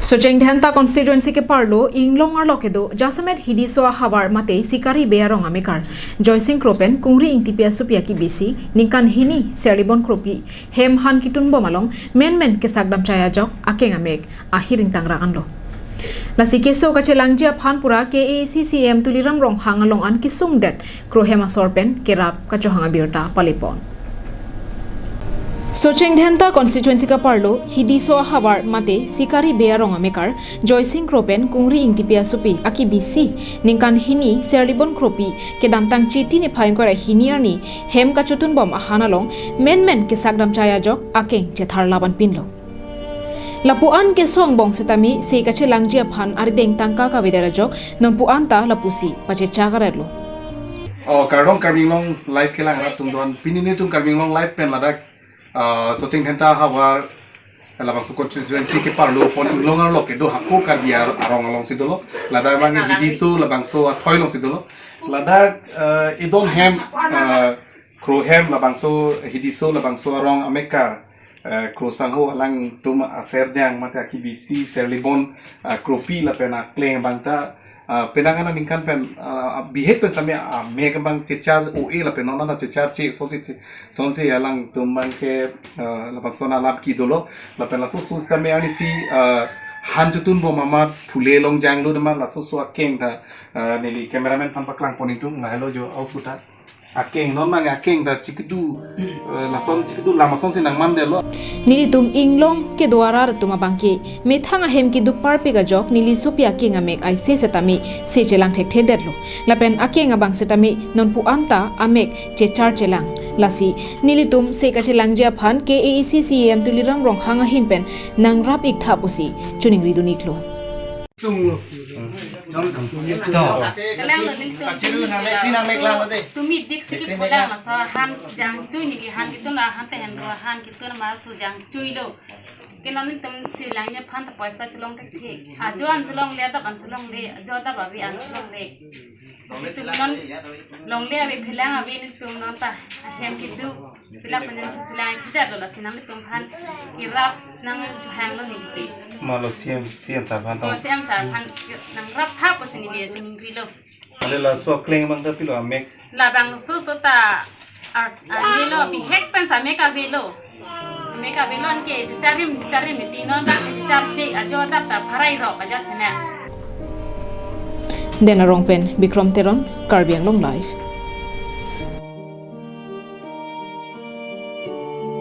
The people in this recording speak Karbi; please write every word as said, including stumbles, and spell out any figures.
Socheng Dhenta constituency keparlo Inglong arlo kedo jasemet Hidiso ahavar mate Sikari Bey arong amekar Joysing Kro pen Kungri Ingtipi asopi akibisi ningkan hini Serlibon Kropi hem han kitunbom along menmen kesakdam chai ajok akeng amek ahiring tangra anlo. Lasi keso kachelangji aphan pura K A A C C E M Tuliram Ronghang along an kesungdet krohem asor pen kerap kachohang abirta palepon. Socheng Dhenta constituency keparlo Hidiso ahavar mate Sikari Bey arong amekar Joysing Kro pen Kungri Ingtipi asopi akibisi ningkan hini Serlibon Kropi kedamtang Chiti niphai ingkoi ra hini arni hem kachotunbom ahan along menmen kesakdam chai ajok akeng chetharlap anpinlo. Lapu-an keso angbong setame se kachelangji aphan arideng tangka kavedet ajok nonpu-an ta lapusi pachechak aretlo. Oh, kardom Karbi Anglong Live kelang rat atum don. Pini nelitum Karbi Anglong Live pen ladak, ah, Socheng Dhenta ahavar labangso constituency keparlo pon Inglong arlo kedo hako Karbi ar-, arong alongsi dolo. Ladak abang Hidiso labangso athoi alongsi dolo. Ladak, ah, idon hem, ah, krohem labangso Hidiso labangso arong amekar, eh, Kro Sangho alangtum aserjang mate akibisi Serlibon, eh, Kropi lapen akleng abang ta, eh, penang aningkan pen, eh, bihek pen setame, ah, amek abang chechar o-e lapen non an chechar che sonsi che, sonsi alangtum abangke, eh, labangso alam kedolo lapen laso setame arnisi, eh, han chotunbom amat phule longjanglo dema laso akeng ta, eh, neli cameraman aphan paklang pon ingtung, lahelo jo ausuta. Akeng non mang akeng ta chikdu, eh, lason chikdu lam asonsi nangmandetlo. Nelitum Inglong kedo arat atum abangke methang ahem kedo parpik ajok neli sopi akeng amek aise setame se chelang thekthedetlo. Lapen akeng abang setame nonpu-an ta amek chechar chelang. Lasi nelitum se kachelangji aphan K A A C C E M Tuliram Ronghang ahin pen nangrap iktha pusi choningri dun iklo. Sunglo. Kalang lo nelitum tumi dik siki pulang laso han jangchui neli han kitun la han tehen ro han kitun ma su jangchui lo. Ke non nelitum se langji aphan ta poisa chelong thekthe. Ajo an chelongle, adap an chelongle, ajo adap ave an chelongle. Nelitum non longle ave phelang ave nelitum non ta ahem kitu. Pila pen nelitum chelang kejatlo lasi nanglitum aphan kerap nangchohanglo neli. Malo C M, C M sir aphan Oh, tong. C M sir aphan nangrap tha pusi neli choningri lo. Ale laso akleng abang ta pilo amek. Labangso so ta ar-, avelo, bihek pen sa amek avelo. Amek avelo anke checharim, checharim iti non abang chechar che ajo adap ta pharai rok ajat hena. Den arong pen Bikrom Teron, Karbi Anglong Live.